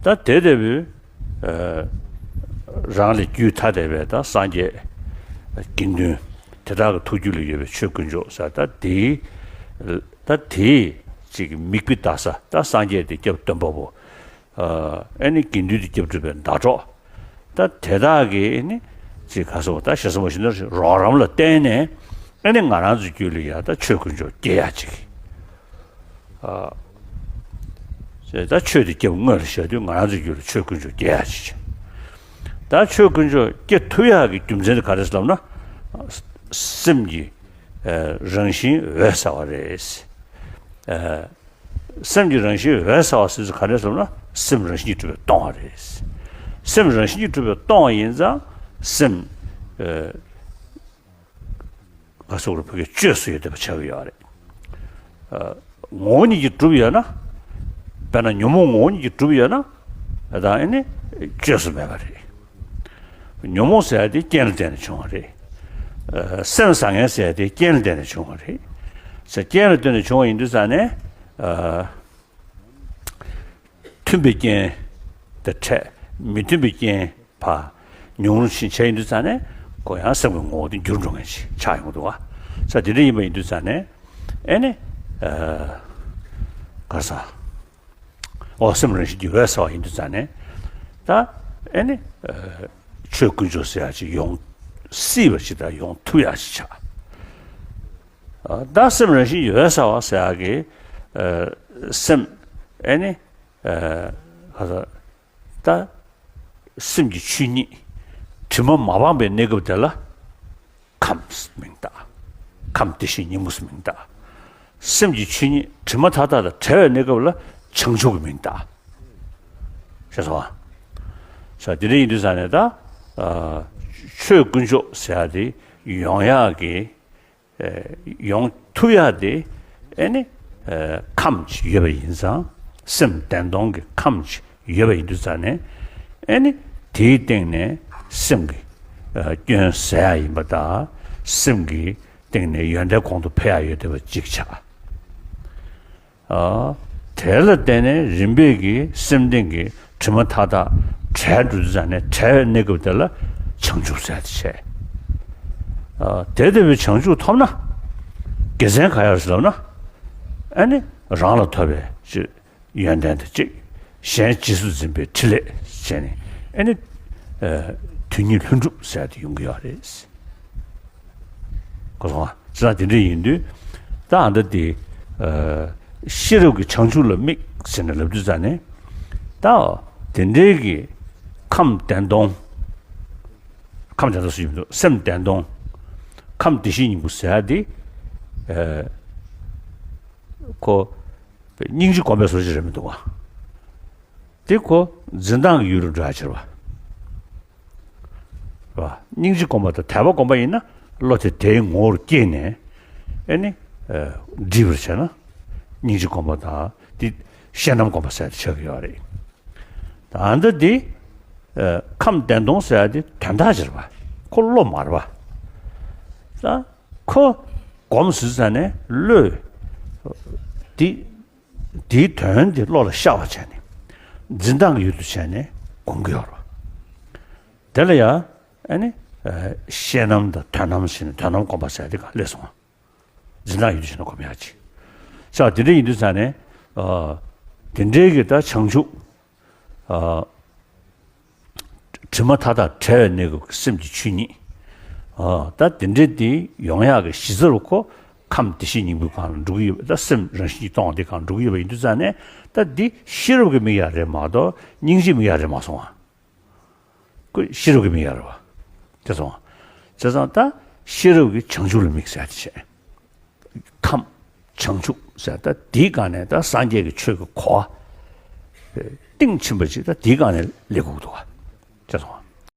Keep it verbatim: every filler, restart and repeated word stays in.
ད་དེ་ལྟ་བུའི་རང་ལས་རྒྱུད་ཐ་དད་པའི་ད་སངས་རྒྱས་དགེ་འདུན་དེ་དག་གི་ཐུགས་རྒྱུད་ལ་ཡོད་པའི་ཆོས་དཀོན་མཆོག་ཟེར། ད་དེའི་ད་དེའི་ཅིག་མིག་དཔེ་ལྟ་ས། ད་སངས་རྒྱས་དེ་སྐྱབས་སྟོན་པ་པོ། ཨ་ནི་དགེ་འདུན་དེ་སྐྱབས་སྒྲུབ་པའི་ཟླ་གྲོགས། ད་དེ་དག་གིས་ནི་ཅིག་ག་སོགས་ད་ཞེ་ས་མ་ཞུ་ན་རོགས་རམ་ལ་བརྟེན་ནས། ཨ་ནི་ང་རང་ཚོའི་རྒྱུད་ལ་ཡང་ད་ཆོས་དཀོན་མཆོག་སྐྱེ་ཡག་ཅིག་ཨ། ད་ཆོས་དེ་སྐྱབས་དངོས་ལ་བཞག་དུས་ང་རང་ཚོའི་རྒྱུད་ལ་ཆོས་དཀོན་མཆོག་སྐྱེ་ཡག་ཅིག་ད་ཆོས་དཀོན་མཆོག་སྐྱེ་ཐུབ་ཡག་གི་རྒྱུ་མཚན་དེ་ག་རེ་ཟེར་ལབ་ན། སེམས་ཀྱི་རང་བཞིན་འོད་གསལ་བ་རེད། སེམས་ཀྱི་རང་བཞིན་འོད་གསལ་བ་ཟེར་ཚུལ་ག་རེ་ཟེར་ན། སེམས་རང་བཞིན་གྱིས་གྲུབ་པས་སྟོང་བ་རེད། སེམས་རང་བཞིན་གྱིས་གྲུབ་པས་སྟོང་བ་ཡིན་ཙང་སེམས། ཨ། ག་སོགས་རུ་བོད་སྐད་བཅོས་སུ་ཡོད་བསྡད་པ་ཆགས་ཀྱི་ཡོད་རེད། ཨ། ངོ་བོ་ཉིད་ཀྱིས་གྲུབ་ཡོད་ན། དཔེར་ན་ཉོན་མོངས་ངོ་བོ་ཉིད་ཀྱིས་གྲུབ་ཡོད་ན། ད་ཨ་ནི་བཅོས་སུ་མེད་པ་རེད། ཉོན་མོངས་ཟེར་ཡ་དེ་རྐྱེན་ལ་བརྟེན་ནས་བྱུང་བ་རེད། ཨ། སེམས་བཟང་ངན་ཟེར་ཡ་དེ་རྐྱེན་ལ་བརྟེན་ནས་བྱུང་བ་རེད། ཟེར་རྐྱེན་ལ་བརྟེན་ནས་བྱུང་བ་ཡིན་དུས་ཙང་ནས། ཨ། མཐུན་པའི་རྐྱེན་དེ་འཕྲད། མི་མཐུན་པའི་རྐྱེན་ཕར་ཉུང་རུ་ཕྱིན་བྱས་ཡིན་དུས་ཙང་ནས་ཁོ་ཡང་སེམས་ཀྱི་ངོ་བོ་དེ་འགྱུར་འགྲོ་མཁན་ཞིག་ཆགས་ཡོང་གི་འདུག་བ། ས་དེ་འདྲ་ཡིན་པ་ཡིན་དུས་ཙང་ནས་ཨེ་ནི། ཨ། ག་ས། འོ་སེམས་རང་བཞིན་གྱིས་འོད་གསལ་བ་ཡིན་དུས་ཙང་ནས་ད་ཨེ་ནི། ཨ། ཆོས་དཀོན་མཆོག་ཟེར་ཡ་ཅིག་ཡོང་སྲིད་པ་ཞིག་དང་ཡོང་ཐུབ་ཡ་ཞིག་ཆགས། ཨ། ད་སེམས་རང་བཞིན་གྱིས་འོད་གསལ་བ་ཟེར་ཡ་གི། ཨ། སེམས་ཨེ་ནི། ཨ། ག་ས། ད་སེམས་ཀྱི་ཆོས་ཉིད་དྲི་མ་མ་སྤངས་པའི་གནས་སྐབས་དེ་ལ་ཁམས་མིང་བཏགས། ཁམས་བདེ་གཤེགས་སྙིང་པོ་ཟེར་མིང་བཏགས། སེམས་ཀྱི་ཆོས་ཉིད་དྲི་མ་མཐའ་དག་དང་བྲལ་བའི་གནས་སྐབས་ལ་བྱང་ཆུབ་ཀྱི་མིང་བཏགས། ཤེས་སོང་ཨ། ས་དེ་འདྲ་ཡིན་དུས་ཙང་ནས་ད། ཨ། ཆོས་དཀོན་མཆོག་ཟེར་ཡ་དེ་ཡོང་ཡག་གི། ཨ། ཡོང་ཐུབ་ཡག་དེ་ཨེ་ནི། ཨ། ཁམས་ཅིག་ཡོད་པ་ཡིན་ཙང་། སེམས་བདེན་སྟོང་གི་ཁམས་ཅིག་ཡོད་པ་ཡིན་དུས་ཙང་ནས་ཨེ་ནི་དེའི་སྟེང་ནས་སེམས་ཀྱི། ཨ། སྐྱོན་ཟད་ཡག་ཡིན་པ་དང་། སེམས་ཀྱི་སྟེང་ནས་ཡོན་ཏན་གོང་དུ་འཕེལ་ཡག་ཡོད་བསྡད་པ་ཅིག་ཆགས། ཨ། དེ་ལ་བརྟེན་ནས་རིམ་པས་ཀྱིས་སེམས་སྟེང་གི་དྲི་མ་མཐའ་དག་བྲལ་འགྲོ་དུས་ཙང་ནས་བྲལ་བའི་གནས་སྐབས་དེ་ལ་བྱང་ཆུབ་ཟེར་ཏེ་བྱས། ཨ། དེ་ལྟ་བུའི་བྱང་ཆུབ་ཐོབ་ན་དགེ་མཚན་ག་ཡོད་ཟེར་ལབ་ན། ཨ་ནི་རང་ལ་ཐོབ་པའི་ཅིག་ཡོན་ཏན་དང་གཅིག་གཞན་རྗེས་སུ་འཛིན་པའི་ཕྲིན་ལས་བྱས་ནས་ཨ་ནི། ཨ། དོན་གཉིས་ལྷུན་གྲུབ་ཟེར་ཏེ་ཡོང་གི་ཡོད་རེད། གོ་སོང་ཨ། ཙང་དེ་འདྲ་ཡིན་དུས་ད་ཨ་ད་དེ། ཨ། ཤེས་རབ་ཀྱི་བྱང་ཆུབ་ལ་དམིགས་ཟེར་ནས་ལབ་དུས་ཙང་ནས་ད་དེ་འདྲའི་གི་ཁམས་བདེན་སྟོང་། ཁམས་བདེན་སྟོང་ཟེར་གྱི་མི་འདུག་སེམས་བདེན་སྟོང་། ཁམས་བདེ་གཤེགས་སྙིང་པོ་ཟེར་ཡ་དེ། ཨ། ཁོ་སྙིང་རྗེ་སྒོམ་པའི་བཟོ་ཅིག་རེད་མི་འདུག་ག་དེ་ཁོ་འཛིན་སྟངས་ཀྱི་ཡུལ་དུ་འགྲོ་ཡ་ཕྱིར་བ། རེད་བ། སྙིང་རྗེ་སྒོམ་པ་དང་དད་པ་སྒོམ་པ་ཡིན་ན་བློ་དེ་དེའི་ངོ་བོར་སྐྱེས་ནས་ཨེ་ནི། ཨ། འདྲིས་པར་བྱས་ན་སྙིང་རྗེ་སྒོམ་པ་དང་དེ་ཤེས་རྣམ་སྒོམ་པ་ཟེར་ཏེ་ཆགས་ཀྱི་ཡོད་རེད། ད་ལྟ་འདི། ཨ། ཁམས་བདེན་སྟོང་ཟེར་ཡ་དེ་དོན་དག་ཅིག་རེད་བ། ཁོ་བློ་མ་རེད་བ། ད་ཁོ་སྒོམ་ཟེར་ཙང་ནས་བློས་དེ། དེའི་དོན་དེ་བློ་ལ་ཤར་བ་བྱས་ནས་འཛིན་སྟངས་ཀྱི་ཡུལ་དུ་བྱས་ནས་སྒོམ་གྱི་ཡོད་རེད། དེ་ལ་ཡང་ཨ་ནི། ཨ། ཤེས་རྣམ་དང་དོན་རྣམ་ཟེར་ནས་དོན་རྣམ་སྒོམ་པ་ཟེར་དེ་ག་སླེབས་སོང་བ། འཛིན་སྟངས་ཡུལ་དུ་བྱས་ནས་སྒོམ་ཡག་ཅིག་ས་དེ་འདྲ་ཡིན་དུས་ཙང་ནས། ཨ། དེ་འདྲའི་གི་ད་བྱང་ཆུབ། ཨ། དྲི་མ་མཐའ་དག་བྲལ་བའི་གནས་སྐབས་ཀྱི་སེམས་ཀྱི་ཆོས་ཉིད། ཨ། ད་དེ་འདྲའི་དེ་ཡོང་ཡག་གི་གཞི་རྩ་རུ་ཁོ་ཁམས་བདེ་གཤེགས་སྙིང་པོའི་སྒང་ལ་འགྲོ་གི་ཡོད་པ། ད་སེམས་རང་བཞིན་གྱིས་སྟོང་བ་དེ་སྒང་འགྲོ་གི་ཡོད་པ་ཡིན་དུས་ཙང་ནས་ད་འདི་ཤེས་རབ་ཀྱི་དམིགས་ཡུལ་རེད་མ་གཏོགས་སྙིང་རྗེའི་དམིགས་ཡུལ་རེད་མ་སོང་ཨ། ཁོ་ཤེས་རབ་ཀྱི་དམིགས་ཡུལ་རེད་བ། དེ་སོང་ཨ། བྱས་ཙང་ད་ཤེས་རབ་ཀྱིས་བྱང་ཆུབ་ལ་དམིགས་ཟེར་ཡ་དེ་བྱས། ཁམས་བྱང་ཆུབ་ཟེར་ད་དེའི་སྒང་ནས་ད་སངས་རྒྱས་ཀྱི་ཆོས་ཀྱི་གོ་བ་གཏིང་ཕྱིན་པ་ཅིག་ད་དེའི་སྒང་ནས་སླེབས་དགོས་འདུག་བ། ཅེས་སོང་